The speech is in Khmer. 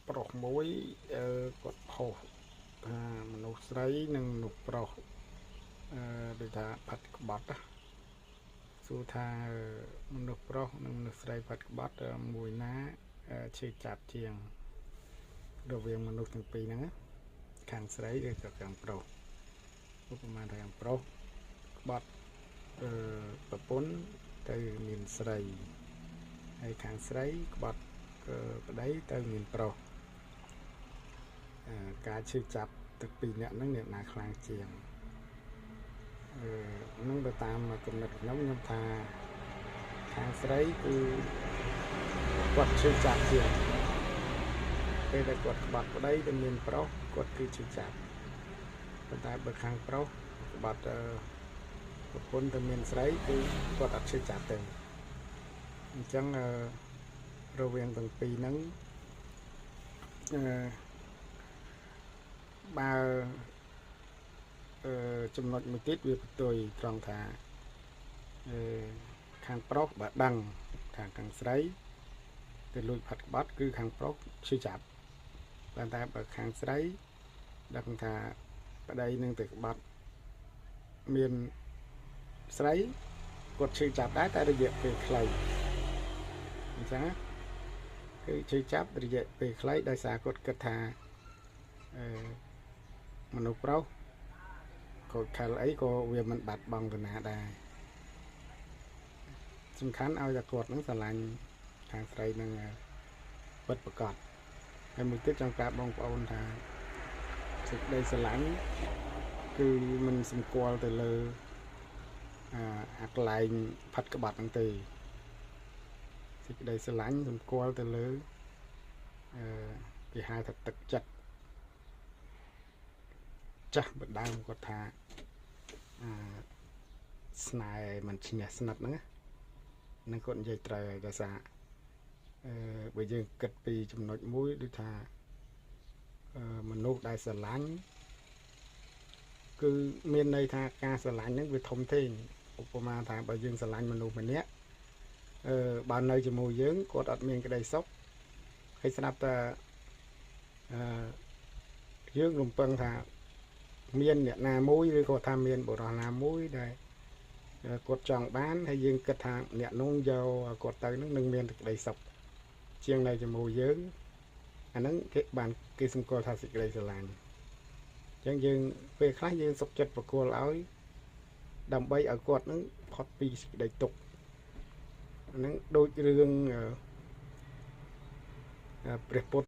ប្រុសមួយគាត់ផុសថាមនុស្សស្រីនិងមនុស្សប្រុសដូចថាផាត់ក្បត់ណាសួរថាមនុស្សប្រុសនិងមនុស្សស្រីផាត់ក្បត់មួយណាឈឺចាប់ជាងរវាងមនុស្សទាំងពីរហ្នឹងខាងស្រីឬក៏ខាងប្រុសឧបមាថាខាងប្រុសក្បត់ប្រពន្ធទៅមានស្រីហើយខាងស្រីក្បត់ប្តីទៅមានប្រុសការឈឺចាប់ទាំងពីរអ្នកហ្នឹងអ្នកណាខ្លាំងជាងនឹងទៅតាមគំនិតខ្ញុំខ្ញុំថាខាងស្រីគឺគាត់ឈឺចាប់ជាងពេលដែលគាត់ក្បត់ប្តីទៅមានប្រុសគាត់គឺឈឺចាប់ប៉ុន្តែបើខាងប្រុសក្បត់ប្រពន្ធទៅមានស្រីគឺគាត់អត់ឈឺចាប់ទេអញ្ចឹងរវាងទាំងពីរហ្នឹងបើចំណុចមួយទៀតវាផ្ទុយត្រង់ថាខាងប្រុសបើដឹងថាខាងស្រីទៅលួចផាត់ក្បត់គឺខាងប្រុសឈឺចាប់ប៉ុន្តែបើខាងស្រីដឹងថាប្តីនឹងទៅក្បត់មានស្រីគាត់ឈឺចាប់ដែរតែរយៈពេលខ្លីអញ្ចឹងគឺឈឺចាប់រយៈពេលខ្លីដោយសារគាត់គិតថាមនុស្សប្រុសគាត់ខលអីក៏វាមិនបាត់បង់ទៅណាដែរសំខាន់ឲ្យតែគាត់នឹងស្រឡាញ់ខាងស្រីនឹងពិតប្រកបហើយមួយទៀតចង់ប្រាប់បងប្អូនថាសេចក្តីស្រឡាញ់គឺមិនសម្គាល់ទៅលើអាកន្លែងផាត់ក្បត់ហ្នឹងទេសេចក្តីស្រឡាញ់សម្គាល់ទៅលើគេហៅថាទឹកចិត្តចាស់បដើមគាត់ថាស្នេហ៍មិនឈ្នះស្និទ្ធហ្នឹងនឹងគាត់និយាយត្រូវហើយដោយសារបើយើងគិតពីចំណុចមួយដូចថាមនុស្សដែលស្រឡាញ់គឺមានន័យថាការស្រឡាញ់ហ្នឹងវាធំធេងឧបមាថាបើយើងស្រឡាញ់មនុស្សម្នាក់បើនៅជាមួយយើងគាត់អត់មានក្តីសុខហើយស្រាប់តែយើងរំពឹងថាមានអ្នកណាមួយឬក៏ថាមានបុរសណាមួយដែលគាត់ចង់បានហើយយើងគិតថាអ្នកនោះយកគាត់ទៅនឹងនឹងមានក្តីសុខជាងនៅជាមួយយើងអាហ្នឹងគេបានគេសម្គាល់ថាសេចក្តីស្រឡាញ់អញ្ចឹងយើងពេលខ្លះយើងសុខចិត្តប្រគល់ឲ្យដើម្បីឲ្យគាត់នឹងផុតពីសេចក្តីទុក្ខអាហ្នឹងដូចរឿងព្រះពុទ្ធ